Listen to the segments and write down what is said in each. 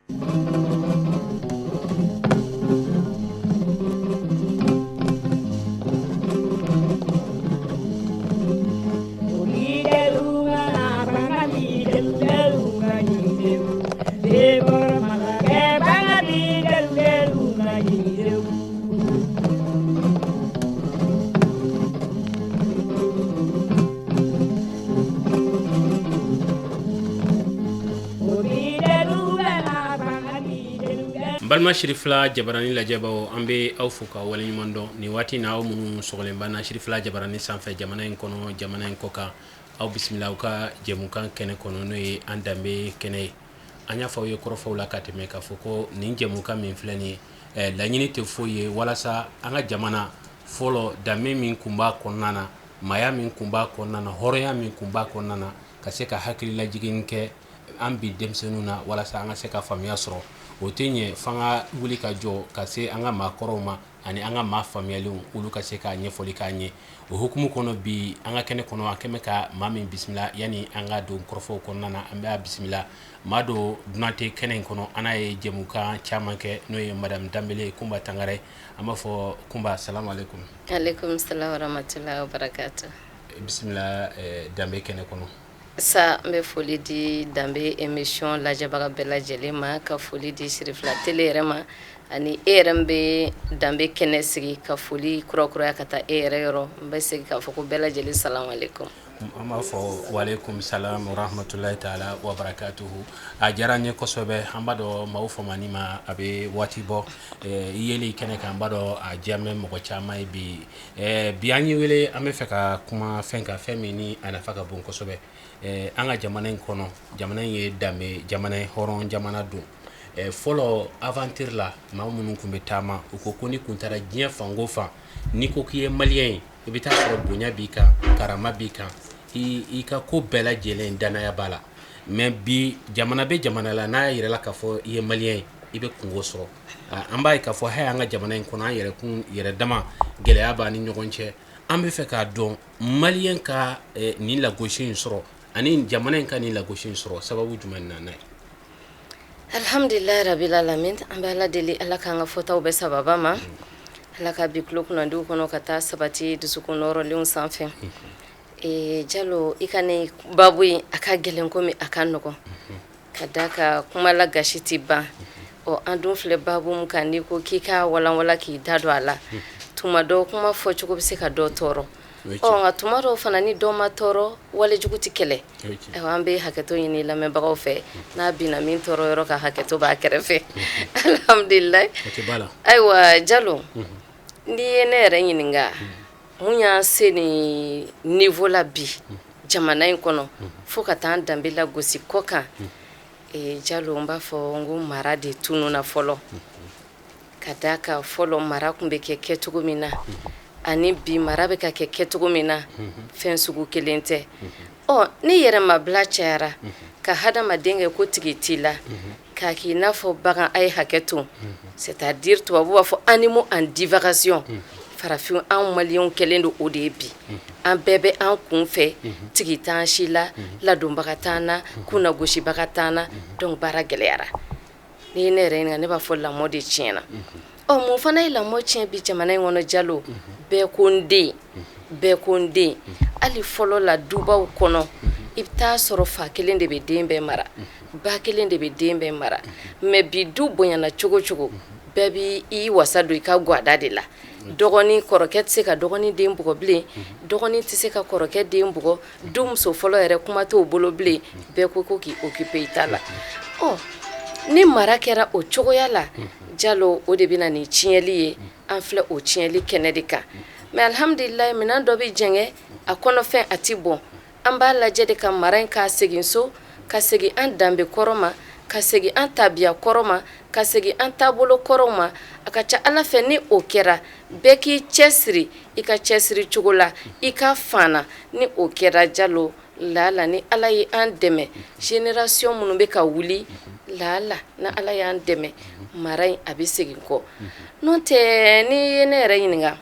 N balima Sirifila jabarani lajɛbaw, an bɛ aw fo ka waleɲuman dɔn nin waati na. Aw minnu sɔgɔlen b'an na Sirifila jabarani sanfɛ, jamana in kɔnɔ, jamana in kɔkan, aw bisimila aw ka jɛmukan kɛnɛ kɔnɔ, n'o ye an danbe kɛnɛ ye. An y'a fɔ aw ye kɔrɔfɔw la ka tɛmɛ k'a fɔ ko nin jɛmukan min filɛ nin ye, laɲini tɛ foyi ye walasa an ka jamana fɔlɔ danbe min kun b'a kɔnɔna na, maaya min kun b'a kɔnɔna na, hɔrɔnya min kun b'a kɔnɔna na, ka se ka hakililajigin kɛ an bi denmisɛnninw na walasa an ka se ka faamuya sɔrɔ. O tɛ ɲɛ f'an ka wuli ka jɔ ka se an ka maakɔrɔw ma ani an ka maa faamuyalenw, olu ka se ka ɲɛfɔli k'an ye. O hukumu kɔnɔ, bi an ka kɛnɛ kɔnɔ, an kɛmɛ ka maa min bisimila, yanni an ka don kɔrɔfɔw kɔnɔna na, an b'a bisimila. Maa don dunan tɛ kɛnɛ in kɔnɔ, an n'a ye jɛmukan caman kɛ, n'o ye madame Danbele Kunba Tangara. An b'a fɔ Kunba, salamu aleykum. Aleykum salam wa rahmatullahi wa barakatuh. Bisimila danbe kɛnɛ kɔnɔ. Sa, n bɛ foli di danbe émission lajɛbaga bɛɛ lajɛlen ma, ka foli di Sirifila télé yɛrɛ ma ani e yɛrɛ min bɛ danbe kɛnɛ sigi, ka foli kurakuraya ka taa e yɛrɛ yɔrɔ. N bɛ segin k'a fɔ ko bɛɛ lajɛlen, salamu aleykum. An b'a fɔ walekum salam rahmatulahi taala wa barakatuhu. A diyara n ye kosɛbɛ. An b'a dɔn maaw famani ma, a bɛ waati bɔ i yeli kɛnɛ kan. An b'a dɔn a diya bɛ mɔgɔ caman ye bi. Bi an y'i wele, an bɛ fɛ ka kuma fɛn kan, fɛn min ni a nafa ka bon kosɛbɛ an ka jamana in kɔnɔ. Jamana in ye danbe jamana ye, hɔrɔn jamana don. Fɔlɔ, aventure la, maa minnu tun bɛ taama, u ko ko ni kun taara diɲɛ fan o fan, n'i ko k'i ye malien ye, i bɛ taa sɔrɔ bonya b'i kan, karama b'i kan, i ka ko bɛɛ lajɛlen danaya b'a la. Mais bi, jamana bɛ jamana la, n'a y'a yira la k'a fɔ i ye malien ye, i bɛ kungo sɔrɔ. An b'a ye k'a fɔ hali an ka jamana in kɔnɔ, an yɛrɛ kun yɛrɛ dama gɛlɛya b'an ni ɲɔgɔn cɛ. An bɛ fɛ k'a dɔn, malien ka nin lagosi in sɔrɔ ani jamana in ka nin lagosi in sɔrɔ, sababu jumɛn nana ye? Alhamdulilayi rabil alamin. An bɛ Ala deli, Ala k'an ka fɔtaw bɛɛ sababa ma, Ala ka bi tulo kunnandiw kɔnɔ ka taa sabati dusukun nɔrɔlenw sanfɛ. Ee Jalo, i ka nin babu in, a ka gɛlɛn komi a ka nɔgɔn, ka da ka kuma la gasi tɛ ban. Ɔ, an dun filɛ babu min kan, n'i ko k'i ka walanwala k'i da don a la, tuma dɔw kuma fɔcogo bɛ se ka dɔ tɔɔrɔ. Ɔ, nka tuma dɔw fana, ni dɔ ma tɔɔrɔ, walejugu tɛ kɛlɛ. Ayiwa, an bɛ hakɛto ɲini lamɛnbagaw fɛ, n'a binna min tɔɔrɔ yɔrɔ ka hakɛto b'a kɛrɛfɛ. Alhamdulilayi. Ayiwa Jalo, n'i ye ne yɛrɛ ɲininka mun y'an se nin niveau la bi jamana in kɔnɔ, fo ka taa an danbe lagosi kɔ kan, Jalo, n b'a fɔ n ko mara de tununna fɔlɔ. Ka da kan fɔlɔ mara tun bɛ kɛ kɛcogo min na ani bi mara bɛ ka kɛ kɛcogo min na, fɛn sugu kelen tɛ. Ɔ, ni yɛrɛmabila cayara ka hadamaden kɛ ko tigi t'i la, k'a k'i n'a fɔ bagan, a ye hakɛ to, c'est à dire tubabu b'a fɔ animaux en divagation. Farafin, anw maliyɛnw kɛlen don o de ye bi. An bɛɛ bɛ an kun fɛ, tigi t'an si la, ladonbaga t'an na, kunnagosibaga t'an na. Donc baara gɛlɛyara. N'i ye ne yɛrɛ ɲininka, ne b'a fɔ lamɔ de tiɲɛna. Ɔ, mun fana ye lamɔ tiɲɛ bi jamana in kɔnɔ, Jalo? Bɛɛ ko n den, bɛɛ ko n den. Hali fɔlɔ la, dubaw kɔnɔ, i bɛ taa sɔrɔ fa kelen de bɛ den bɛɛ mara, ba kelen de bɛ den bɛɛ mara. Mais bi, du bonyana cogo cogo, bɛɛ b'i wasa don i ka gada de la. Dɔgɔnin, kɔrɔkɛ tɛ se ka dɔgɔnin den bugɔ bilen, dɔgɔnin tɛ se ka kɔrɔkɛ den bugɔ, du muso fɔlɔ yɛrɛ, kuma t'o bolo bilen. Bɛɛ ko ko k'i occuper i ta la. Ɔ, ni mara kɛra o cogoya la, Jalo, o de bɛ na ni tiɲɛli ye. An filɛ o tiɲɛli kɛnɛ de kan. Mais alhamdulilayi, minɛn dɔ bɛ jɛngɛ, a kɔnɔfɛn a tɛ bɔn. An b'a lajɛ de ka mara in k'a segin so, ka segin an danbe kɔrɔ ma, ka segin an tabiya kɔrɔ ma, ka segin an taabolo kɔrɔw ma. A ka ca Ala fɛ, ni o kɛra, bɛɛ k'i cɛ siri i ka cɛsiri cogo la, i ka fan. Ni o kɛra, Jalo, lala ni Ala ye an dɛmɛ, génération minnu bɛ ka wuli, lala ni Ala y'an dɛmɛ, mara in a bɛ segin kɔ. N'o tɛ, n'i ye ne yɛrɛ ɲininka,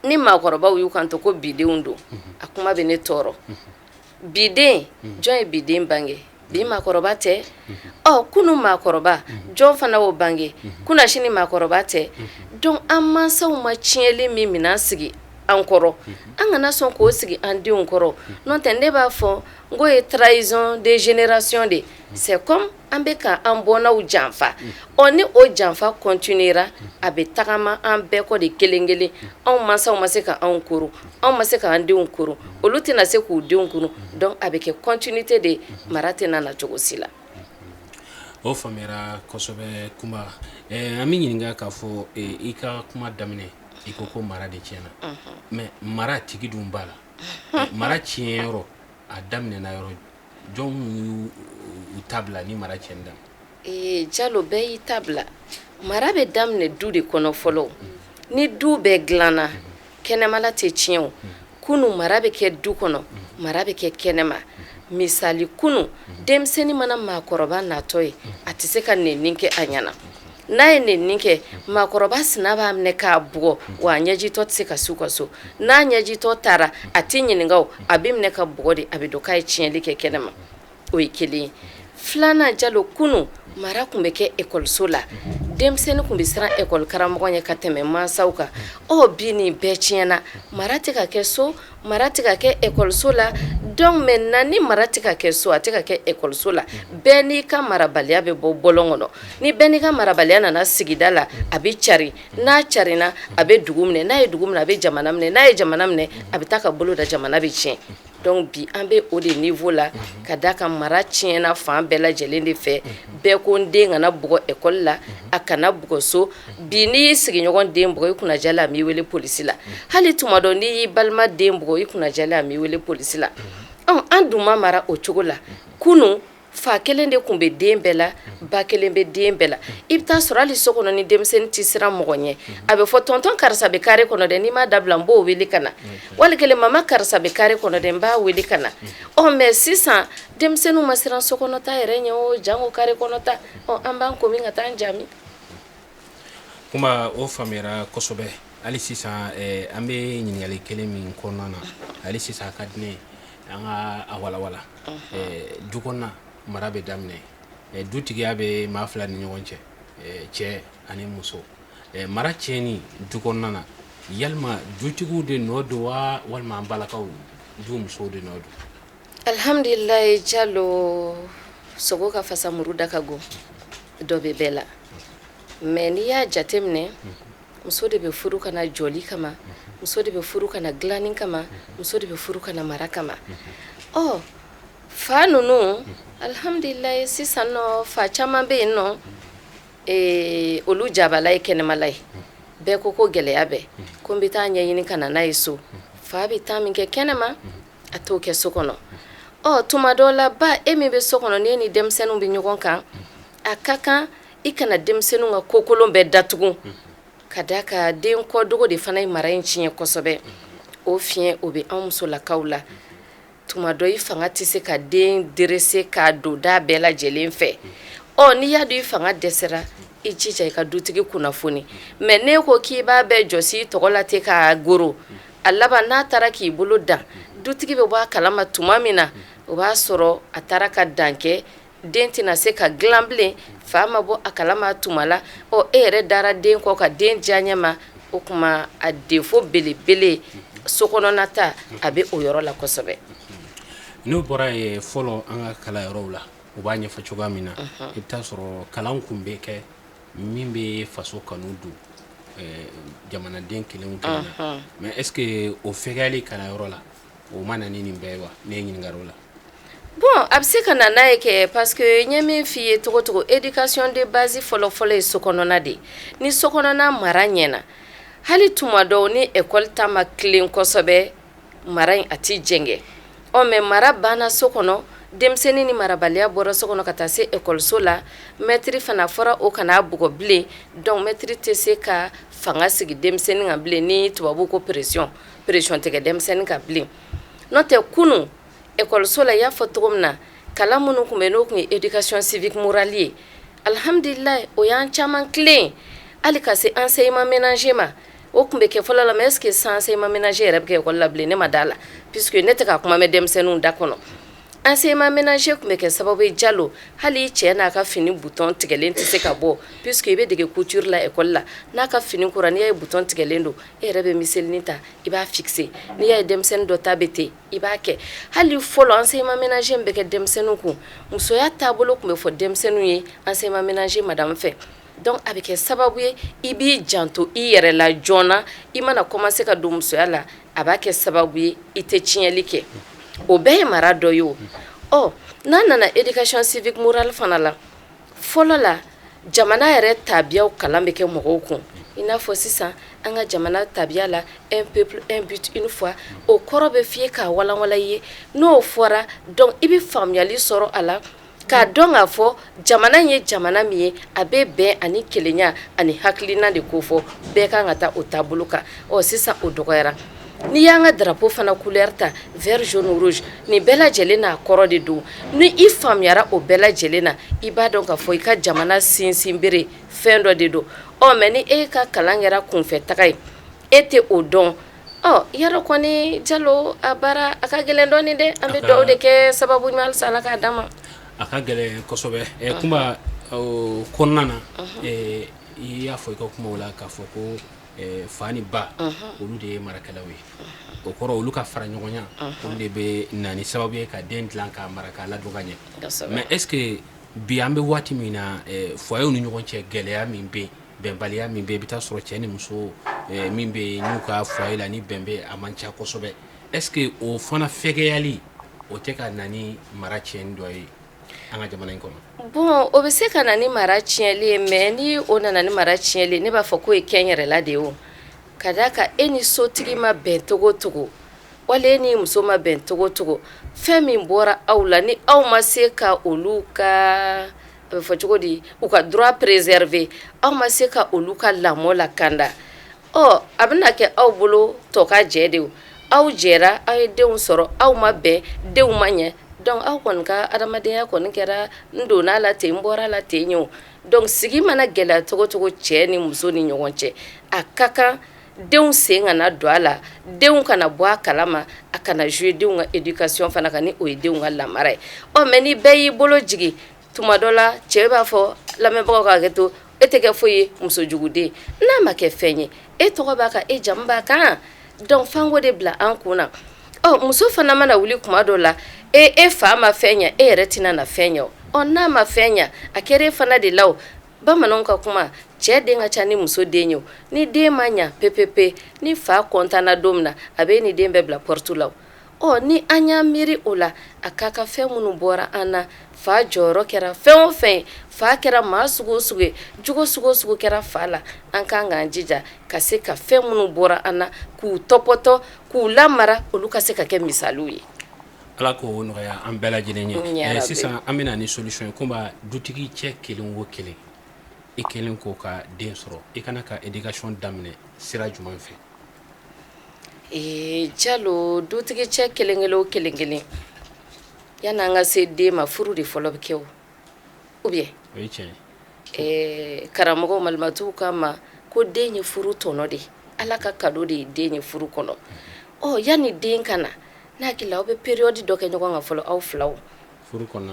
ni maakɔrɔbaw y'u kanto ko bidenw don, a kuma bɛ ne tɔɔrɔ. Biden, jɔn ye biden bange? Bi maakɔrɔba tɛ, ɔ kunun maakɔrɔba jɔn fana y'o bange, kunasini maakɔrɔba tɛ. Donc an mansaw ma tiɲɛli min minɛn sigi an kɔrɔ, an kana sɔn k'o sigi an denw kɔrɔ. N'o tɛ, ne b'a fɔ n k'o ye trahison de génération de. C'est comme an bɛ ka an bɔnnaw janfa. Ɔ ni o janfa continuera, a bɛ tagama an bɛɛ kɔ de kelen kelen. Anw mansaw ma se ka anw koro, anw ma se k'an denw koro, olu tɛna se k'u denw koro. Donc a bɛ kɛ continuité de, mara tɛna na cogo si la. O faamuyara kosɛbɛ. Kuma an bɛ ɲininka k'a fɔ, i ka kuma daminɛ, i ko ko mara de tiɲɛna, mais mara tigi dun b'a la. Mara tiɲɛ yɔrɔ a daminɛna yɔrɔ jɔn y'u ta bila ni mara tiɲɛ daminɛ? Ee Jalo, bɛɛ y'i ta bila. Mara bɛ daminɛ du de kɔnɔ fɔlɔ. Ni du bɛɛ dilanna, kɛnɛmala tɛ tiɲɛ. O kunu, mara bɛ kɛ du kɔnɔ, mara bɛ kɛ kɛnɛma. Misali, kunu denmisɛnnin mana maakɔrɔba natɔ ye, a tɛ se ka nɛni kɛ a ɲɛna. N'a ye nɛni kɛ, maakɔrɔba sina b'a minɛ k'a bugɔ, wa a ɲɛjitɔ tɛ se ka s'u ka so. N'a ɲɛjitɔ taara, a tɛ ɲininka o, a bɛ minɛ ka bugɔ de, a bɛ dɔn k'a ye tiɲɛli kɛ kɛnɛma. O ye kelen ye. Filanan, Jalo, kunu mara tun bɛ kɛ ekɔliso la. Denmisɛnnin tun bɛ siran ekɔli karamɔgɔ ɲɛ ka tɛmɛ mansaw kan. Ɔ bi nin bɛɛ tiɲɛna, mara tɛ ka kɛ so, mara tɛ ka kɛ ekɔliso la. Donc maintenant, ni mara tɛ ka kɛ so, a tɛ ka kɛ ekɔliso la, bɛɛ n'i ka marabaliya bɛ bɔ bɔlɔn kɔnɔ. Ni bɛɛ n'i ka marabaliya nana sigida la, a bɛ cari. N'a carina, a bɛ dugu minɛ. N'a ye dugu minɛ, a bɛ jamana minɛ. N'a ye jamana minɛ, a bɛ taa ka bolo da, jamana bɛ tiɲɛ. Donc bi an bɛ o de niveau la, ka da ka mara tiɲɛna fan bɛɛ lajɛlen de fɛ. Bɛɛ ko n den kana bugɔ ekɔli la, a kana bugɔ so. Bi n'i y'i sigiɲɔgɔn den bugɔ, i kunna jalen, a m'i wele polisi la. Hali tuma dɔ, n'i y'i balima den bugɔ, i kunna jalen, a m'i wele polisi la. An dun ma mara o cogo la. Kunun, fa kelen de tun bɛ den bɛɛ la, ba kelen bɛ den bɛɛ la. I bɛ taa sɔrɔ hali so kɔnɔ, ni denmisɛnnin tɛ siran mɔgɔ ɲɛ, a bɛ fɔ: "Tonton karisa bɛ carré kɔnɔ dɛ, n'i m'a dabila, n b'o wele ka na." Wali kelen: "Mama karisa bɛ carré kɔnɔ dɛ, n b'a wele ka na." Ɔ mais sisan denmisɛnninw ma siran so kɔnɔ ta yɛrɛ ɲɛ o, jango carré kɔnɔ ta. Ɔ an b'an ko min ka taa an jaabi. Kuma o faamuyara kosɛbɛ. Hali sisan an bɛ ɲininkali kelen min kɔnɔna na, hali sisan a ka di ne ye an ka a walawala. Du kɔnɔna mara bɛ daminɛ, dutigiya bɛ maa fila ni ɲɔgɔn cɛ, cɛ ani muso. Mara tiɲɛni du kɔnɔna na, yalima dutigiw de nɔ don wa, walima an balakaw, du musow de nɔ don? Alhamdulilayi Jalo, sogo ka fasa, muru da ka go, dɔ bɛ bɛɛ la. Mais n'i y'a jateminɛ, muso de bɛ furu ka na jɔli kama, muso de bɛ furu ka na dilanni kama, muso de bɛ furu ka na mara kama. Ɔ fa ninnu, alhamdulilayi, sisan nɔ fa caman bɛ yen nɔ, olu jabala ye kɛnɛmala ye. Bɛɛ ko ko gɛlɛya bɛ ko n bɛ taa ɲɛɲini ka na n'a ye so. Fa bɛ taa min kɛ kɛnɛma, a t'o kɛ so kɔnɔ. Ɔ tuma dɔ la, ba, e min bɛ so kɔnɔ, n'e ni denmisɛnninw bɛ ɲɔgɔn kan, a ka kan i kana denmisɛnninw ka kokolon bɛɛ datugu, ka da ka den kɔdogo de fana ye mara in tiɲɛ kosɛbɛ. O fiɲɛ o bɛ anw musolakaw la. Tuma dɔ, i fanga tɛ se ka den dresser k'a don da bɛɛ lajɛlen fɛ. Ɔ n'i y'a dɔn i fanga dɛsɛra, i jija i ka dutigi kunnafoni. Mais n'e ko k'i b'a bɛɛ jɔsi i tɔgɔ la ten k'a goro, a laban n'a taara k'i bolo dan, dutigi bɛ bɔ a kalama tuma min na, o b'a sɔrɔ a taara ka dan kɛ. Den tɛna se ka dilan bilen, fa ma bɔ a kalama tuma la. Ɔ e yɛrɛ dara den kɔ ka den diya ɲɛ ma. O tuma a défaut belebele, so kɔnɔna ta, a bɛ o yɔrɔ la kosɛbɛ. N'o bɔra yen, fɔlɔ an ka kalanyɔrɔw la, u b'a ɲɛfɔ cogoya min na, i bɛ taa sɔrɔ kalan kun bɛ kɛ min bɛ faso kanu don jamanaden kelen kelen na. Mais est ce que o fɛgɛyali kalanyɔrɔ la, o ma na ni nin bɛɛ ye wa? Ne ye ɲininkali o la. Bon, a bɛ se ka na n'a ye kɛ, parce que n ye min f'i ye cogo cogo, éducation de base fɔlɔ fɔlɔ ye so kɔnɔna de ye. Ni so kɔnɔna mara ɲɛna, hali tuma dɔw ni école ta ma tilen kosɛbɛ, mara in a ti jɛngɛ. Ɔ mais mara banna so kɔnɔ, denmisɛnnin ni marabaliya bɔra so kɔnɔ ka taa se ekɔliso la, maître fana fɔra o kana bugɔ bilen. Donc maître tɛ se ka fanga sigi denmisɛnnin kan bilen, ni tubabu ko pression. Pression tɛ kɛ denmisɛnnin kan bilen. N'o tɛ, kunun ekɔliso la, i y'a fɔ cogo min na, kalan minnu tun bɛ, n'o tun ye éducation civique morale ye, alhamdulilayi, o y'an caman tilen, hali ka se enseignement ménager ma. O tun bɛ kɛ fɔlɔ la. Mais est ce que sisan enseignement ménager yɛrɛ bɛ kɛ ekɔli la bilen? Ne ma da la, puisque ne tɛ ka kuma mɛn denmisɛnninw da kɔnɔ. Enseignement ménager tun bɛ kɛ sababu ye Jalo, hali i cɛ n'a ka fini bouton tigɛlen tɛ se ka bɔ, puisque i bɛ dege couture la école la. N'a ka fini kora, n'i y'a ye bouton tigɛlen don, e yɛrɛ bɛ miselinin ta, i b'a fixer. N'i y'a ye denmisɛnnin dɔ ta bɛ ten, i b'a kɛ. Hali fɔlɔ, enseignement ménager bɛ kɛ denmisɛnninw kun, musoya taabolo tun bɛ fɔ denmisɛnninw ye enseignement ménager madame fɛ. Donc a bɛ kɛ sababu ye i b'i janto i yɛrɛ la joona. I mana commencer ka don musoya la, a b'a kɛ sababu ye i tɛ tiɲɛli kɛ. O bɛɛ ye mara dɔ ye. O ɔ, n'a nana éducation civique morale fana la, fɔlɔ la, jamana yɛrɛ tabiyaw kalan bɛ kɛ mɔgɔw kun. I n'a fɔ sisan an ka jamana tabiya la, un peuple, un but, une foi, o kɔrɔ bɛ f'i ye k'a walanwalan i ye. N'o fɔra, donc i bɛ faamuyali sɔrɔ a la k'a dɔn k'a fɔ jamana ye jamana min ye, a bɛ bɛn ani kelenya ani hakilina de ko fɔ, bɛɛ kan ka taa o taabolo kan. Ɔ, sisan o dɔgɔyara. N'i y'an ka drapeau fana couleur ta, vert, jaune, rouge, nin bɛɛ lajɛlen n'a kɔrɔ de don. Ni i faamuyara o bɛɛ lajɛlen na, i b'a dɔn k'a fɔ i ka jamana sinsin bere fɛn dɔ de don. Ɔ, mais ni e ka kalan kɛra kunfɛ taga ye, e tɛ o dɔn. Ɔ, yɔrɔ kɔni, Jalo, a baara a ka gɛlɛn dɔɔnin dɛ. An bɛ dugawu de kɛ sababu ɲuman halisa Ala k'a d'an ma. A ka gɛlɛn kosɛbɛ. Kunba, o kɔnɔna na, i y'a fɔ i ka kumaw la k'a fɔ ko fa ni ba, olu de ye marakɛlaw ye. O kɔrɔ, olu ka fara ɲɔgɔnya, olu de bɛ na ni sababu ye ka den dilan, k'a mara, k'a ladon ka ɲɛ. Mais est ce que bi, an bɛ waati min na, foyer ni ɲɔgɔn cɛ gɛlɛya min bɛ yen, bɛnbaliya min bɛ yen, i bɛ taa sɔrɔ cɛ ni muso min bɛ yen n'u ka foyer la ni bɛn bɛ, a man ca kosɛbɛ, est ce que o fana fɛgɛyali, o tɛ ka na ni mara tiɲɛni dɔ ye an ka jamana in kɔnɔ? Bon, o bɛ se ka na ni mara tiɲɛli ye, mais ni o nana ni mara tiɲɛli, ne b'a fɔ k'o ye kɛnyɛrɛla de ye. O ka d'a kan, e ni sotigi ma bɛn togo togo, wala e ni muso ma bɛn togo togo, fɛn min bɔra aw la, ni aw ma se ka olu ka, a bɛ fɔ cogo di, u ka droit préserver, aw ma se ka olu ka lamɔ lakanda, ɔ, a bɛna kɛ aw bolo tɔ ka jɛ de. Aw jɛra, aw ye denw sɔrɔ, aw ma bɛn, denw ma ɲɛ. Donc aw kɔni ka adamadenya kɔni kɛra n donna la ten, n bɔra la ten ye. O donc sigi mana gɛlɛya cogo cogo cɛ ni muso ni ɲɔgɔn cɛ, a ka kan denw sen kana don a la, denw kana bɔ a kalama, a kana jouer denw ka éducation fana kan, ni o ye denw ka lamara ye. Ɔ, mais ni bɛɛ y'i bolo jigin, tuma dɔ la cɛ b'a fɔ, lamɛnbagaw ka hakɛ to, e tɛ kɛ foyi ye, musojuguden. N'a ma kɛ fɛn ye, e tɔgɔ b'a kan, e jamu b'a kan. Donc f'an k'o de bila an kun na. Ɔ, muso fana mana wuli kuma dɔ la, e fa ma fɛn ɲɛ, e yɛrɛ tɛna na fɛn ɲɛ. Ɔ, n'a ma fɛn ɲɛ, a kɛra e fana de la. O bamananw ka kuma, cɛ den ka ca ni muso den ye. Ni den ma ɲa pepepe, ni fa kɔntanna don min na, a bɛ ni den bɛɛ bila porte la. Ɔ, ni an y'an miiri o la, a ka ka fɛn minnu bɔra an na, fa jɔyɔrɔ kɛra fɛn o fɛn, fa kɛra maa sugu o sugu ye, jogo sugu o sugu kɛra fa la, an kan k'an jija ka se ka fɛn minnu bɔra an na, k'u tɔpɔtɔ, k'u lamara, olu ka se ka kɛ misaliw ye. Ala k'o nɔgɔya an bɛɛ lajɛlen ye. Sisan an bɛna ni solution ye. Kunba, dutigi cɛ kelen o kelen, i kelen k'o ka den sɔrɔ, i kana ka éducation daminɛ sira jumɛn fɛ? Ee Jalo, dutigi cɛ kelen kelen o kelen kelen, yan'an ka se den ma, furu de fɔlɔ bɛ kɛ o, ou bien? O ye tiɲɛ. Karamɔgɔ malimatuw k'a ma ko den ye furu tɔnɔ de ye, Ala ka cadeau de ye den ye furu kɔnɔ. Ɔ, yanni den ka na, ne hakili la, aw bɛ période dɔ kɛ ɲɔgɔn kan fɔlɔ, aw filaw.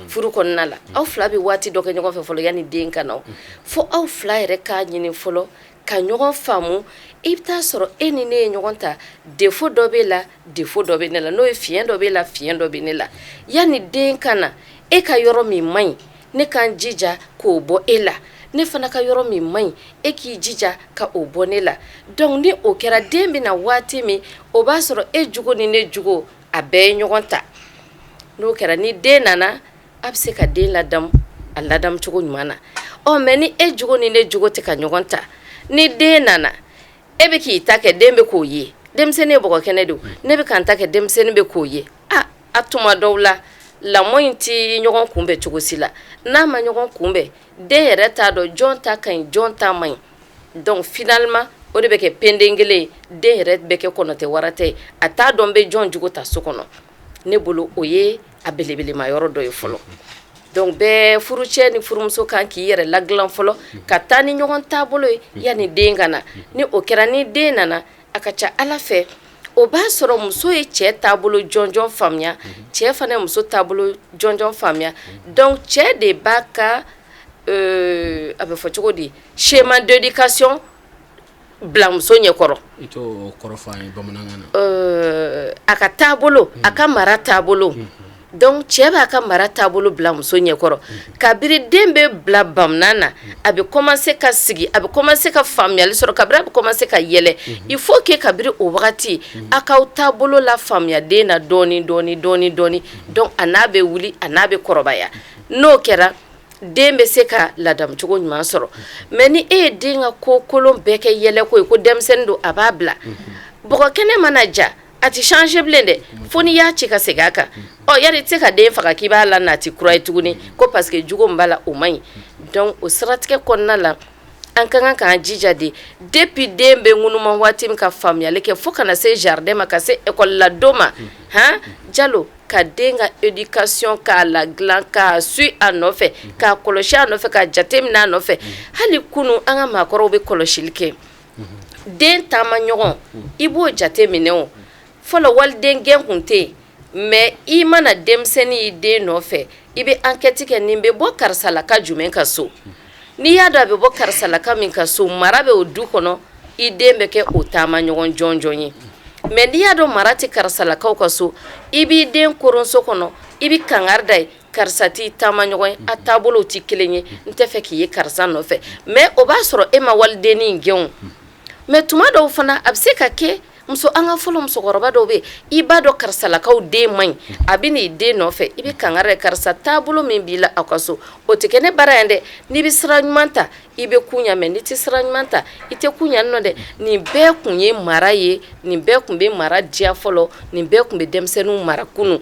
Furu kɔnɔna la, aw fila bɛ waati dɔ kɛ ɲɔgɔn fɛ fɔlɔ yanni den ka na, fo aw fila yɛrɛ k'a ɲini fɔlɔ ka ɲɔgɔn faamu. I bɛ taa sɔrɔ e ni ne ye ɲɔgɔn ta, défaut dɔ b'e la, défaut dɔ bɛ ne la, n'o ye fiɲɛ dɔ b'e la, fiɲɛ dɔ bɛ ne la. Yanni den ka na, e ka yɔrɔ min man ɲi, ne k'an jija k'o bɔ e la, ne fana ka yɔrɔ min man ɲi, e k'i jija ka o bɔ ne la. Donc ni o kɛra, den bɛ na waati min, o b'a sɔrɔ e jogo ni ne jogo, a bɛɛ ye ɲɔgɔn ta. N'o kɛra, ni den nana, a bɛ se ka den ladamu a ladamu cogo ɲuman na. Ɔ, mais ni e jogo ni ne jogo tɛ ka ɲɔgɔn ta, ni den nana, e bɛ k'i ta kɛ, den bɛ k'o ye. Denmisɛnnin ye bɔgɔ kɛnɛ don. Ne bɛ ka n ta kɛ, denmisɛnnin bɛ k'o ye. A tuma dɔw la, lamɔ in tɛ ɲɔgɔn kunbɛn cogo si la. N'a ma ɲɔgɔn kunbɛn, den yɛrɛ t'a dɔn jɔn ta ka ɲi, jɔn ta man ɲi. Donc finalement, o de bɛ kɛ penden kelen ye. Den yɛrɛ bɛ kɛ kɔnɔ tɛ wara tɛ, a t'a dɔn bɛ jɔn jogo ta so kɔnɔ. Ne bolo, o ye a belebelema yɔrɔ dɔ ye fɔlɔ. Donc bɛɛ, furucɛ ni furumuso kan k'i yɛrɛ ladilan fɔlɔ ka taa ni ɲɔgɔn taabolo ye yanni den ka na. Ni o kɛra, ni den nana, a ka ca Ala fɛ, O b'a sɔrɔ muso ye cɛ taabolo jɔnjɔn faamuya, cɛ fana ye muso taabolo jɔnjɔn faamuya. Donc cɛ de b'a ka, a bɛ fɔ cogo di, schéma d'éducation bila muso ɲɛkɔrɔ. I t'o kɔrɔ fɔ an ye bamanankan na. A ka taabolo, a ka mara taabolo. Donc cɛ b'a ka mara taabolo bila muso ɲɛkɔrɔ. Kabiri den bɛ bila bamuna na, a bɛ commencer ka sigi, a bɛ commencer ka faamuyali sɔrɔ, kabiri a bɛ commencer ka yɛlɛ, il faut que kabiri o wagati a k'aw taabolo la faamuya den na dɔɔni dɔɔni dɔɔni dɔɔni. Donc a n'a bɛ wuli, a n'a bɛ kɔrɔbaya. N'o kɛra, den bɛ se ka ladamu cogo ɲuman sɔrɔ. Mais ni e ye den ka ko kolon bɛɛ kɛ yɛlɛko ye, ko denmisɛnnin don, a b'a bila bɔgɔ kɛnɛ mana ja, a tɛ changer bilen dɛ, fo n'i y'a ci ka segin a kan. Ɔ yali i tɛ se ka den faga k'i b'a la nati kura ye tuguni, ko parce que jogo min b'a la, o man ɲi. Donc o siratigɛ kɔnɔna la, an ka kan k'an jija de, depuis den bɛ ŋunuma waati min ka faamuyali kɛ, fo kana se jardin ma, ka se école la don ma, han Jalo, ka den ka éducation k'a la dilan, k'a su a nɔfɛ, k'a kɔlɔsi a nɔfɛ, k'a jate minɛ a nɔfɛ. Hali kunun, an ka maakɔrɔw bɛ kɔlɔsili kɛ, den taama ɲɔgɔn, i b'o jate minɛ. O fɔlɔ, waliden gɛn kun tɛ yen, mais i mana denmisɛnnin y'i den nɔfɛ, i bɛ enquête kɛ, nin bɛ bɔ karisalaka jumɛn ka so? N'i y'a dɔn a bɛ bɔ karisalaka min ka so, mara bɛ o du kɔnɔ, i den bɛ kɛ o taama ɲɔgɔn jɔnjɔn ye. Mais n'i y'a dɔn mara tɛ karisalakaw ka so, i b'i den koronso kɔnɔ, i bɛ kangari da ye: karisa t'i taama ɲɔgɔn ye, a taabolow tɛ kelen ye, n tɛ fɛ k'i ye karisa nɔfɛ. Mais o b'a sɔrɔ e ma walidennin gɛn o. Mais tuma dɔw fana, a bɛ se ka kɛ muso, an ka fɔlɔ musokɔrɔba dɔw bɛ yen, i b'a dɔn karisalakaw den man ɲi, a bɛ n'i den nɔfɛ, i bɛ kangari da: karisa, taabolo min b'i la aw ka so, o tɛ kɛ ne bara yan dɛ. N'i bɛ sira ɲuman ta, i bɛ kun ɲa, mais n'i tɛ sira ɲuman ta, i tɛ kun ɲa nɔ dɛ. Nin bɛɛ kun ye mara ye, nin bɛɛ kun bɛ mara diya fɔlɔ, nin bɛɛ kun bɛ denmisɛnninw mara kunun.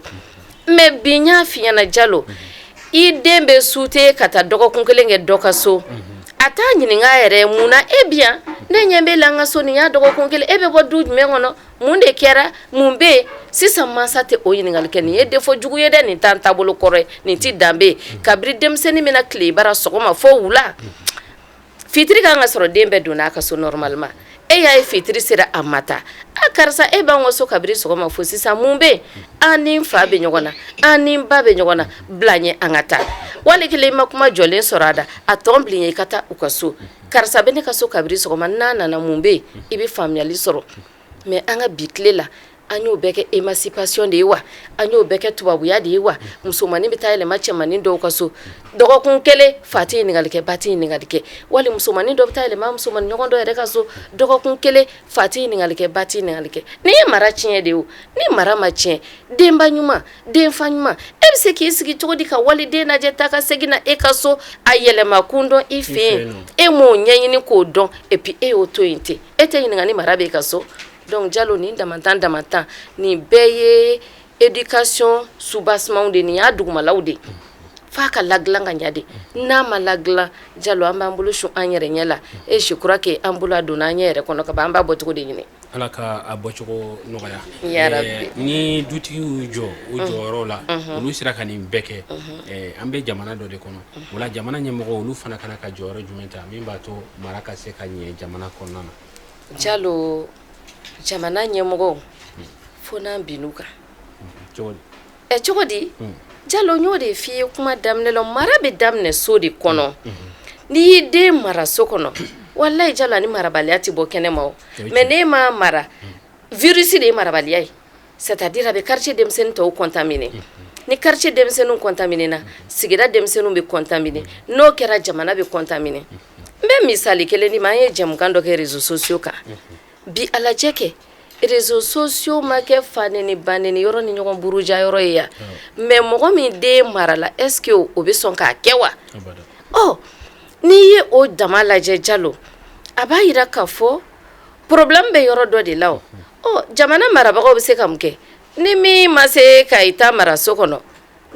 Mais bi, n y'a f'i ɲɛna Jalo, i den bɛ sute ka taa dɔgɔkun kelen kɛ dɔ ka so, a t'a ɲininka yɛrɛ: mun na e bi yan? Ne ɲɛ bɛ la n ka so, nin y'a dɔgɔkun kelen, e bɛ bɔ du jumɛn kɔnɔ? Mun de kɛra? Mun bɛ yen sisan? Mansa tɛ o ɲininkali kɛ. Nin ye défaut jugu ye dɛ, nin t'an taabolo kɔrɔ ye, nin tɛ danbe ye. Kabiri denmisɛnnin bɛna tile bara sɔgɔma fo wula, fitiri kan ka sɔrɔ den bɛɛ donna a ka so normalement. E y'a ye fitiri sera, a ma taa. A karisa, e b'an ka so kabiri sɔgɔma fo sisan, mun bɛ yen? An ni fa bɛ ɲɔgɔn na, an ni ba bɛ ɲɔgɔn na, bila ɲɛ an ka taa. Wali kelen i ma kuma jɔlen sɔrɔ a da, a tɔn bilen i ka taa u ka so: karisa bɛ ne ka so kabiri sɔgɔma, n'a nana, mun bɛ yen? I bɛ faamuyali sɔrɔ. Mais an ka bi tile la, an y'o bɛɛ kɛ émancipation de ye wa, an y'o bɛɛ kɛ tubabuya de ye wa. Musomannin bɛ taa yɛlɛma cɛmannin dɔw ka so dɔgɔkun kelen, fa tɛ ɲininkali kɛ, ba tɛ ɲininkali kɛ. Wali musomannin dɔ bɛ taa yɛlɛma musomannin ɲɔgɔn dɔ yɛrɛ ka so dɔgɔkun kelen, fa tɛ ɲininkali kɛ, ba tɛ ɲininkali kɛ. N'i ye mara tiɲɛ de ye o. Ni mara ma tiɲɛ, denba ɲuman, denfa ɲuman, e bɛ se k'i sigi cogo di ka waliden lajɛ taa ka segin na e ka so, a yɛlɛma kun dɔn i fɛ yen, e m'o ɲɛɲini k'o dɔn, et puis e y'o to yen ten, e tɛ ɲininka ni mara bɛ e ka so? Donc Jalo, nin damantan damantan nin bɛɛ ye éducation soubassement de, nin y'a dugumalaw de, f'a ka ladilan ka ɲa de. N'a ma ladilan, Jalo, an b'an bolo su an yɛrɛ ɲɛ la. Et je crois que an bolo a donna an ɲɛ yɛrɛ kɔnɔ ka ban, an b'a bɔcogo de ɲini. Ala ka a bɔcogo nɔgɔya. Yarabi. Ni dutigiw y'u jɔ u jɔyɔrɔ la, olu sera ka nin bɛɛ kɛ. An bɛ jamana dɔ de kɔnɔ, o la jamana ɲɛmɔgɔ, olu fana kana ka jɔyɔrɔ jumɛn ta min b'a to mara ka se ka ɲɛ jamana kɔnɔna na? Jalo, jamana ɲɛmɔgɔw, fo n'an binn'u kan. Cogo di? Ɛ, cogo di? Jalo, n y'o de f'i ye kuma daminɛ la, mara bɛ daminɛ so de kɔnɔ. N'i y'i den mara so kɔnɔ, walayi Jalo, ani marabaliya tɛ bɔ kɛnɛ ma o. Mais n'e m'a mara, virus de ye marabaliya ye, c'est à dire a bɛ quartier denmisɛnnin tɔw contaminer. Ni quartier denmisɛnninw contaminer na, sigida denmisɛnninw bɛ contaminer. N'o kɛra, jamana bɛ contaminer. N bɛ misali kelen di ma. An ye jɛmukan dɔ kɛ réseaux sociaux kan bi. A lajɛ kɛ, réseaux sociaux ma kɛ fa neni ba neni yɔrɔ ni ɲɔgɔn buruja yɔrɔ ye yan. Mais mɔgɔ min den marala, est ce que o bɛ sɔn k'a kɛ wa? Ɔ, n'i ye o dama lajɛ, Jalo, a b'a yira k'a fɔ problème bɛ yɔrɔ dɔ de la. O ɔ, jamana marabagaw bɛ se ka mun kɛ ni min ma se ka i ta mara so kɔnɔ?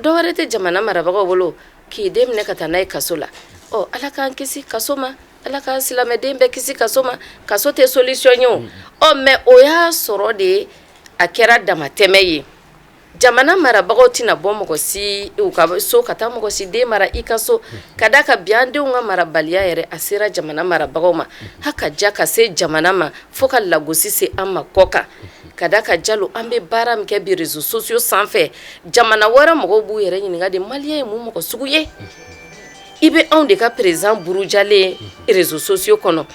Dɔ wɛrɛ tɛ jamana marabagaw bolo k'i den minɛ ka taa n'a ye kaso la. Ɔ, Ala k'an kisi kaso ma, Ala ka silamɛden bɛɛ kisi kaso ma. Kaso tɛ solution ye o. Ɔ, mais o y'a sɔrɔ de a kɛra damatɛmɛ ye. Jamana marabagaw tɛna bɔ mɔgɔ si u ka so ka taa mɔgɔ si den mara i ka so, ka da kan bi an denw ka marabaliya yɛrɛ a sera jamana marabagaw ma, ha ka ja ka se jamana ma fo ka lagosi se an ma kɔ kan. Ka da kan Jalo, an bɛ baara min kɛ bi réseaux sociaux sanfɛ, jamana wɛrɛ mɔgɔw b'u yɛrɛ ɲininka de, malien ye mun mɔgɔ sugu ye? I bɛ anw de ka président burujalen réseaux sociaux kɔnɔ,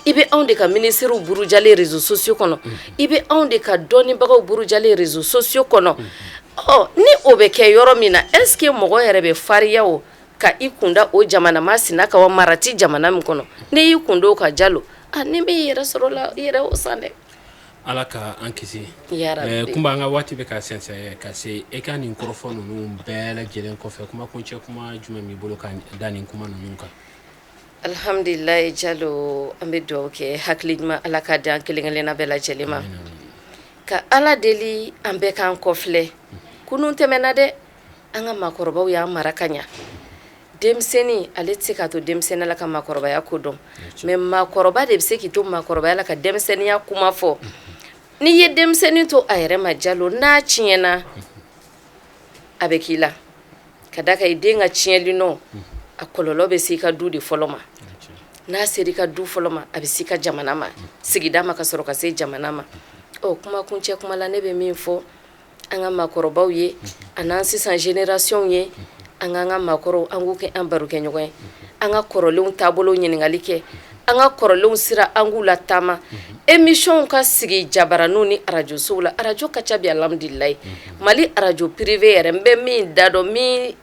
i bɛ anw de ka ministres burujalen réseaux sociaux kɔnɔ, i bɛ anw de ka dɔnnibagaw burujalen réseaux sociaux kɔnɔ. Ɔ ni o bɛ kɛ yɔrɔ min na, est ce que mɔgɔ yɛrɛ bɛ farinya o ka i kunda o jamana masina kan wa? Mara tɛ jamana min kɔnɔ, n'i y'i kunda o kan Jalo, a ni b'i yɛrɛ sɔrɔ la, i yɛrɛ o san dɛ. Ala ka an kisi. Kunba, an ka waati bɛ ka sɛnsɛn ka se. E ka nin kɔrɔfɔ ninnu bɛɛ lajɛlen kɔfɛ, kuma kuncɛ kuma jumɛn b'i bolo ka da nin kuma ninnu kan? Alhamdulilayi Jalo, an bɛ dugawu kɛ, hakili ɲuman Ala ka di an kelen kelenna bɛɛ lajɛlen ma, ka Ala deli an bɛɛ k'an kɔfilɛ. Kunun tɛmɛna dɛ, an ka maakɔrɔbaw y'an mara ka ɲa. Denmisɛnnin ale tɛ se k'a to denmisɛnnin la ka maakɔrɔbaya ko dɔn, mais maakɔrɔba de bɛ se k'i to maakɔrɔbaya la ka denmisɛnninya kuma fɔ. N'i ye denmisɛnnin to a yɛrɛ ma Jalo, n'a tiɲɛna a bɛ k'i la, ka da kan i den ka tiɲɛli nɔ a kɔlɔlɔ bɛ se i ka du de fɔlɔ ma. N'a sera i ka du fɔlɔ ma, a bɛ se i ka jamana ma, sigida ma, ka sɔrɔ ka se jamana ma. Ɔ kuma kuncɛ kuma la, ne bɛ min fɔ an ka maakɔrɔbaw ye an'an sisan génération ye, an k'an ka maakɔrɔw an k'u kɛ an barokɛɲɔgɔn ye, an ka kɔrɔlenw taabolo ɲininkali kɛ, an ka kɔrɔlenw sira an k'u lataama. Émission ka sigi jabaraninw ni arajosow la, arajo ka ca bi alhamdulilayi. Mali arajo privé yɛrɛ, n bɛ min da dɔn, min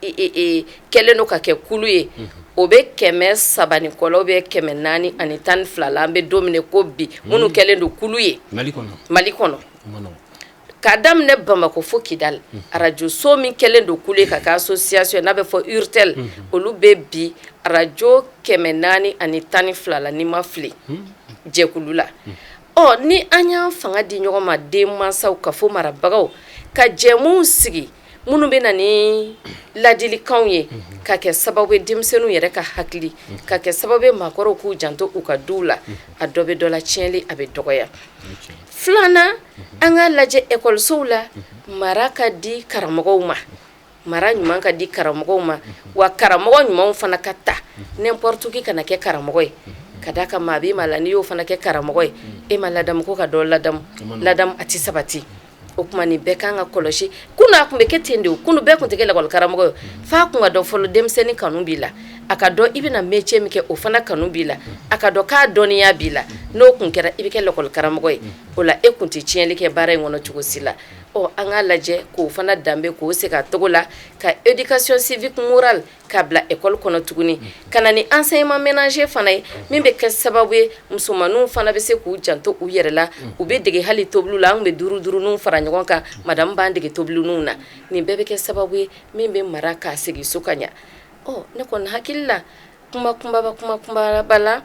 kɛlen don ka kɛ kulu ye, o bɛ 300 ni kɔ la, bɛ 412 la an bɛ don min ko bi, minnu kɛlen don kulu ye Mali kɔnɔ. Mali kɔnɔ, k'a daminɛ Bamakɔ fo Kidali, arajoso min kɛlen don kulu ye ka kɛ association n'a bɛ fɔ URTEL, olu bɛ bi arajo 412 la, ni ma fili jɛkulu la. Ɔ ni an y'an fanga di ɲɔgɔn ma, denmansaw ka fɔ marabagaw ka jɛmuw sigi minnu bɛ na ni ladilikanw ye, ka kɛ sababu ye denmisɛnninw yɛrɛ ka hakili, ka kɛ sababu ye maakɔrɔw k'u janto u ka duw la, a dɔ bɛ dɔ la tiɲɛli a bɛ dɔgɔya. Filanan, an k'a lajɛ ekɔlisow la, mara ka di karamɔgɔw ma, mara ɲuman ka di karamɔgɔw ma, wa karamɔgɔ ɲumanw fana ka ta. N'importe qui kana kɛ karamɔgɔ ye, ka d'a kan maa b'i ma la, n'i y'o fana kɛ karamɔgɔ ye, e ma ladamu ko ka dɔ ladamu, ladamu a tɛ sabati. O tuma nin bɛɛ kan ka kɔlɔsi. Kunun a tun bɛ kɛ ten de, kunun bɛɛ tun tɛ kɛ lakɔli karamɔgɔ ye, f'a kun ka dɔn fɔlɔ denmisɛnnin kanu b'i la, a ka dɔn i bɛna métier min kɛ o fana kanu b'i la, a ka dɔn k'a dɔnniya b'i la. N'o tun kɛra, i bɛ kɛ lakɔli karamɔgɔ ye, o la e tun tɛ tiɲɛli kɛ baara in kɔnɔ cogo si la. Ɔ an k'a lajɛ k'o fana danbe k'o segin a cogo la, ka éducation civique morale k'a bila école kɔnɔ tuguni, ka na ni enseignement ménager fana ye, min bɛ kɛ sababu ye musomanninw fana bɛ se k'u janto u yɛrɛ la. U bɛ dege hali tobiliw la, an bɛ duuru duuruninw fara ɲɔgɔn kan, madame b'an dege tobilininw na. Nin bɛɛ bɛ kɛ sababu ye min bɛ mara k'a segin so ka ɲɛ. Ɔ ne kɔni hakili la, kuma kunbaba kuma kunbaba la,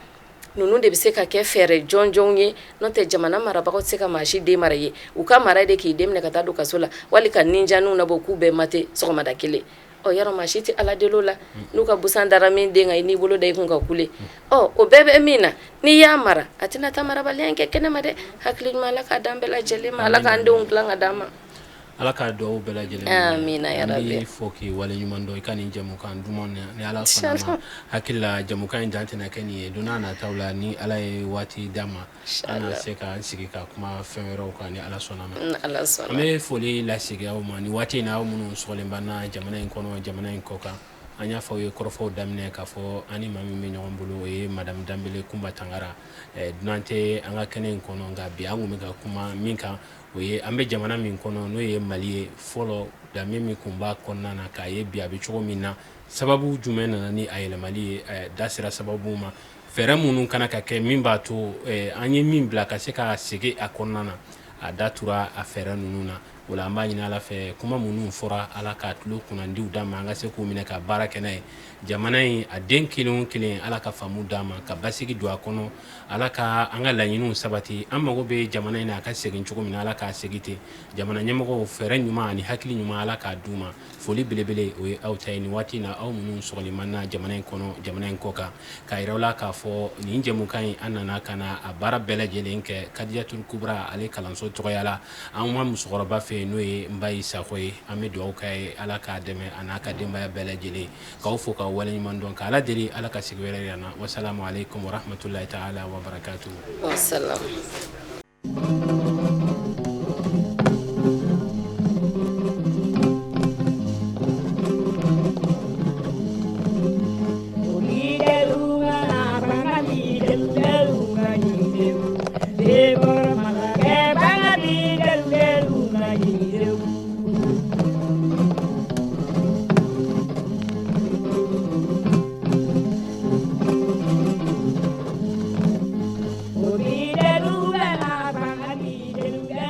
ninnu de bɛ se ka kɛ fɛɛrɛ jɔnjɔnw ye. N'o tɛ, jamana marabagaw tɛ se ka maa si den mara ye. U ka mara de k'i den minɛ ka taa don kaso la, wali ka ninjaninw nabɔ k'u bɛɛ mate sɔgɔmada kelen. Ɔ yɔrɔ maa si tɛ Ala deli o la, n'u ka busan dara min den kan, i n'i bolo da i kun ka kule. Ɔ o bɛɛ bɛ min na, n'i y'a mara, a tɛna taa marabaliya in kɛ kɛnɛ ma dɛ. Hakili ɲuman Ala k'a d'an bɛɛ lajɛlen ma, Ala k'an denw dilan ka d'an ma. Ala k'a dugawu bɛɛ lajɛlen. Amina ya An Rabbi. b'i fo k'i waleɲuman dɔn i ka nin jɛmukan duman na. Ni Ala sɔnna ma, hakili la jɛmukan in dan tɛna kɛ nin ye. Don n'a nataw la, ni Ala ye waati d'an ma, an na se k'an sigi ka kuma fɛn wɛrɛw kan, ni Ala sɔnna ma. Ala An sɔnna. bɛ foli lasegin aw ma nin waati in na, aw minnu sɔgɔlen b'an na jamana in kɔnɔ, jamana in kɔ kan. An y'a fɔ aw ye kɔrɔfɔw daminɛ k'a fɔ an ni maa min bɛ ɲɔgɔn bolo, o ye madame Danbele Kunba Tangara. Dunan tɛ an ka kɛnɛ in kɔnɔ, nka bi an kun bɛ ka kuma min kan, o ye an bɛ jamana min kɔnɔ, n'o ye Mali ye. Fɔlɔ, danbe min kun b'a kɔnɔna na, k'a ye bi a bɛ cogo min na, sababu jumɛn nana ni a yɛlɛmali ye? Da sera sababu ma, fɛɛrɛ minnu kana ka kɛ min b'a to an ye min bila ka se ka segin a kɔnɔna na, a da tura a fɛɛrɛ ninnu na. O la, an b'a ɲini Ala fɛ, kuma minnu fɔra, Ala ka tulo kunnandiw d'an ma, an ka se k'u minɛ ka baara kɛ n'a ye. Jamana in a den kelen o kelen, Ala ka faamu d'a ma ka basigi don a kɔnɔ. Ala ka an ka laɲiniw sabati. An mago bɛ jamana in na a ka segin cogo min na, Ala k'a segin ten. Jamana ɲɛmɔgɔw, fɛɛrɛ ɲuman ani hakili ɲuman, Ala k'a d'u ma. Foli belebele, o ye aw ta ye nin waati in na, aw minnu sɔgɔlen b'an na jamana in kɔnɔ, jamana in kɔ kan, k'a yira aw la k'a fɔ nin jɛmukan in, an nana ka na a baara bɛɛ lajɛlen kɛ Kadijatul Kubra ale kalanso tɔgɔya la, an ka musokɔrɔba fɛ yen, n'o ye Nbayi Sakɔ ye. An bɛ dugawu k'a ye, Ala k'a dɛmɛ a n'a ka denbaya bɛɛ lajɛlen. K'aw fo k'aw waleɲuman dɔn, k'Ala deli Ala ka sigi wɛrɛ yira an na. Wasalamu aleykum warahmatulahi taala wabarakatuhu. Wasalam.